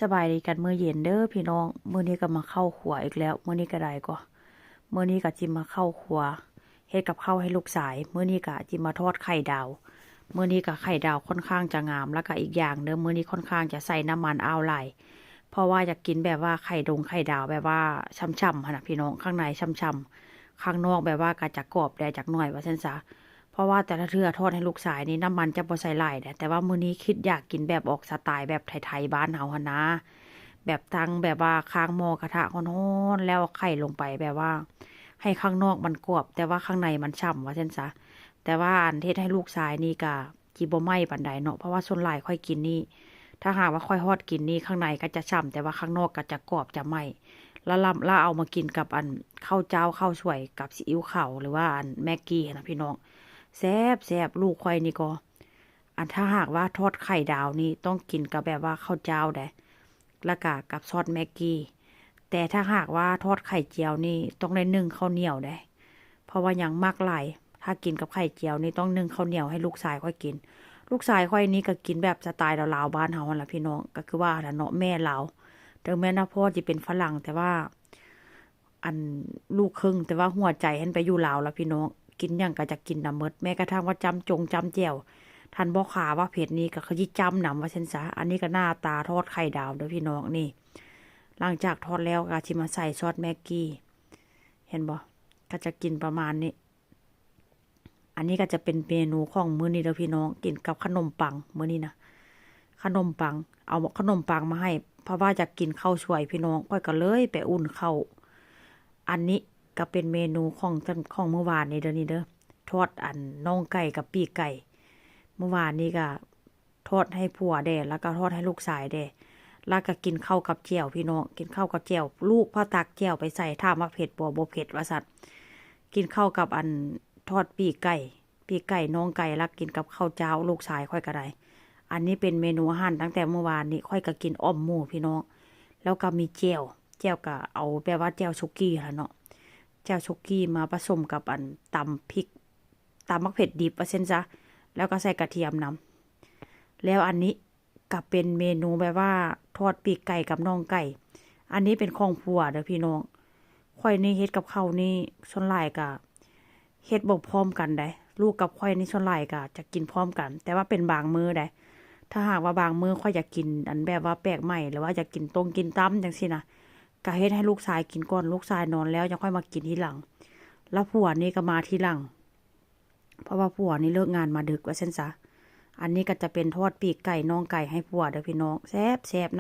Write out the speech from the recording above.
ສະບາຍດີກັນມື້ເຢັນເດີພີ່ນ້ອງ. ມື້ນີ້ກໍມາເຂົ້າຄົວອີກແລ້ວ. ມື້ນີ້ກໍໄດ້ກໍ ມື້ນີ້ກໍຊິມາເຂົ້າຄົວ ເຮັດກັບເຂົ້າໃຫ້ລູກຊາຍ. ມື້ນີ້ກໍຊິມາທອດໄຂ່ດາວ. ມື້ນີ້ກໍໄຂ່ດາວຂ້ອນຂ້າງຈະງາມ ແລ້ວກໍອີກຢ່າງເດີ ມື້ນີ້ຂ້ອນຂ້າງຈະໃສ່ນ້ຳມັນອ້າວຫຼາຍ ເພາະວ່າຢາກກິນແບບວ່າໄຂ່ດົງໄຂ່ດາວແບບວ່າຊ່ຳໆຫັ້ນນະພີ່ນ້ອງ, ຂ້າງໃນຊ່ຳໆ ຂ້າງນອກແບບວ່າກໍຈະກອບແດ່ຈັກໜ້ອຍວ່າຊັ້ນຊະ. ເພາະວ່າແຕ່ລະເທື່ອທອດໃຫ້ລູກຊາຍນີ້ ນ້ຳມັນຈະບໍ່ໃສ່ຫຼາຍເດ້, ແຕ່ວ່າມື້ນີ້ຄິດຢາກກິນແບບອອກສະໄຕແບບໄທໆບ້ານເຮົາຫັ້ນນາ, ແບບຕັ້ງແບບວ່າຄ້າງໝໍ້ກະທະຮ້ອນໆ ແລ້ວເອົາໄຂ່ລົງໄປ ແບບວ່າໃຫ້ຂ້າງນອກມັນກອບ ແຕ່ວ່າຂ້າງໃນມັນຊ່ຳວ່າຊັ້ນຊະ. ແຕ່ວ່າອັນເຮັດໃຫ້ລູກຊາຍນີ້ກະ ຊິບໍ່ໄໝ້ປານໃດເນາະ, ເພາະວ່າສ່ວນຫຼາຍຂ້ອຍກິນນີ້ ຖ້າຫາກວ່າຂ້ອຍທອດກິນນີ້ ຂ້າງໃນກໍຈະຊ່ຳ ແຕ່ວ່າຂ້າງນອກກໍຈະກອບຈະໄໝ້. ລະລຳ ລະເອົາມາກິນກັບອັນເຂົ້າຈ້າວ ເຂົ້າສວຍ ກັບຊີອິ້ວຂາວ ຫຼືວ່າອັນແມັກກີ້ຫັ້ນນະພີ່ນ້ອງ, ແຊບໆ. ລູກຂ້ອຍນີ້ກໍ ອັນ ຖ້າຫາກວ່າທອດໄຂ່ດາວນີ້ ຕ້ອງກິນກັບແບບວ່າເຂົ້າຈ້າວໃດ ລະກະກັບຊອດແມັກກີ້. ແຕ່ຖ້າຫາກວ່າທອດໄຂ່ຈຽວນີ້ ຕ້ອງໄດ້ໜຶ້ງເຂົ້າໜຽວໃດ ເພາະວ່າຫຍັງ ມັກຫຼາຍ. ຖ້າກິນກັບໄຂ່ຈຽວນີ້ ຕ້ອງໜຶ້ງເຂົ້າໜຽວໃຫ້ລູກຊາຍຂ້ອຍກິນ. ລູກຊາຍຂ້ອຍນີ້ກໍກິນແບບສະໄຕລາວໆບ້ານເຮົາຫັ້ນລະພີ່ນ້ອງ, ກໍຄືວ່າຫັ້ນລະເນາະ, ແມ່ລາວ ເຖິງແມ່ນວ່າພໍ່ຊິເປັນຝຣັ່ງ ແຕ່ວ່າ ອັນ ລູກເຄິ່ງ ແຕ່ວ່າຫົວໃຈຫັ້ນໄປຢູ່ລາວລະພີ່ນ້ອງ, ກິນຫຍັງກໍຈະກິນນຳໝົດ, ແມ້ກະທັ່ງວ່າຈ້ຳຈົງຈ້ຳແຈ່ວ ທ່ານພໍ່ຄ້າວ່າເຜັດນີ້ກໍຄືຊິຈ້ຳນຳວ່າຊັ້ນຊະ. ອັນນີ້ກໍໜ້າຕາທອດໄຂ່ດາວເດີພີ່ນ້ອງ. ນີ້ ຫຼັງຈາກທອດແລ້ວກໍຊິມາໃສ່ຊອດແມັກກີ້ ເຫັນບໍ່ ກໍຈະກິນປະມານນີ້. ອັນນີ້ກໍຈະເປັນເມນູຂອງມື້ນີ້ເດີພີ່ນ້ອງ, ກິນກັບຂະໜົມປັງມື້ນີ້ນະ, ຂະໜົມປັງ ເອົາຂະໜົມປັງມາໃຫ້ ເພາະວ່າຢາກກິນເຂົ້າສວຍພີ່ນ້ອງ, ຂ້ອຍກໍເລີຍໄປອຸ່ນເຂົ້າ. ອັນນີ້ກໍເປັນເມນູຂອງ ຂອງມື້ວານນີ້ເດີ ນີ້ເດີ, ທອດອັນໜ່ອງໄກ່ກັບປີກໄກ່. ມື້ວານນີ້ກໍ ທອດໃຫ້ຜົວແດ່ ແລ້ວກໍທອດໃຫ້ລູກຊາຍແດ່ ແລ້ວກໍກິນເຂົ້າກັບແຈ່ວພີ່ນ້ອງ, ກິນເຂົ້າກັບແຈ່ວ. ລູກພາຕັກແຈ່ວໄປໃສ່ ຖາມວ່າເຜັດບໍ່ ບໍ່ເຜັດວ່າຊັ້ນ. ກິນເຂົ້າກັບອັນທອດປີກໄກ່ ປີກໄກ່ໜ່ອງໄກ່ ແລ້ວກິນກັບເຂົ້າຈ້າວ ລູກຊາຍຂ້ອຍກໍໄດ້. ອັນນີ້ເປັນເມນູອາຫານຕັ້ງແຕ່ມື້ວານນີ້. ຂ້ອຍກໍກິນອ່ອມໝູພີ່ນ້ອງ ແລ້ວກໍມີແຈ່ວ, ແຈ່ວກໍເອົາແບບວ່າແຈ່ວສຸກີຫັ້ນລະເນາະ, ແຈ່ວສຸກີມາປະສົມກັບອັນຕຳພິກ ຕຳໝາກເຜັດດິບວ່າຊັ້ນຊະ ແລ້ວກໍໃສ່ກະທຽມນຳ. ແລ້ວອັນນີ້ກໍເປັນເມນູແບບວ່າທອດປີກໄກ່ກັບໜ່ອງໄກ່. ອັນນີ້ເປັນຂອງຜົວເດີພີ່ນ້ອງ, ຂ້ອຍນີ້ເຮັດກັບເຂົ້ານີ້ສ່ວນຫຼາຍກໍເຮັດບໍ່ພ້ອມກັນໃດ. ລູກກັບຂ້ອຍນີ້ສ່ວນຫຼາຍກໍຈະກິນພ້ອມກັນ ແຕ່ວ່າເປັນບາງມື້ໃດ. ຖ້າຫາກວ່າບາງມື້ຂ້ອຍຢາກກິນອັນແບບວ່າແປກໃໝ່ ຫຼືວ່າຢາກກິນຕົງກິນຕຳຈັ່ງຊີ້ນະ ກໍເຮັດໃຫ້ລູກຊາຍກິນກ່ອນ, ລູກຊາຍນອນແລ້ວຈັ່ງຄ່ອຍມາກິນທີຫຼັງ. ແລ້ວຜົວນີ້ກໍມາທີຫຼັງ ເພາະວ່າຜົວນີ້ເລີກງານມາດຶກວ່າຊັ້ນຊະ. ອັນນີ້ກໍຈະເປັນທອດປີກໄກ່ໜ່ອງໄກ່ໃຫ້ຜົວເດີພີ່ນ້ອງ, ແຊບໆ.